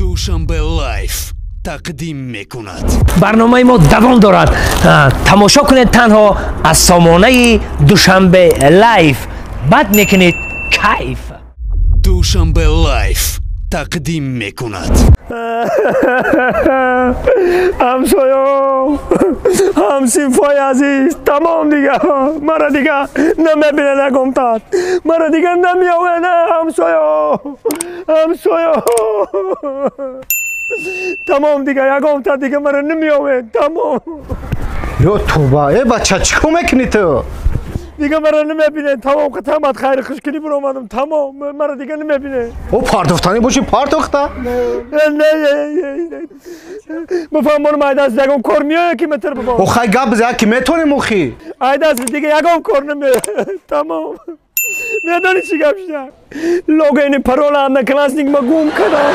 Душанбе Лайф тақдим мекунад. Барномаи мо давом дорад. Тамошо кунед танҳо аз сомонаи Душанбе Лайф, бад мекунед кайф. Душанбе Лайф тақдим мекунад. Ҳамсоё, ҳамсинфои азиз, тамом, дига мара дига намебинед, ягонтат мара дига намеовед. Ҳамсоё, ҳамсоё, тамом, дига ягонта дига мара намеовед, тамом. Ё тоба, э бача, чӣ кор мекунӣ ту? Дига мара намебинед, тамом, қатамат хайри хушкинӣ биромадам, тамом, мара дига намебинед. О, партофтанӣ боши, партохта. Бифаҳмонам, айдаст ягон кор меояд ки метр бибо. О, хай, гап биза, ки метонем охи. Айдаст дига ягон кор намеояд, тамом. Медонӣ чӣ гап шуда? Логини, парола Одноклассник ма гум кардам.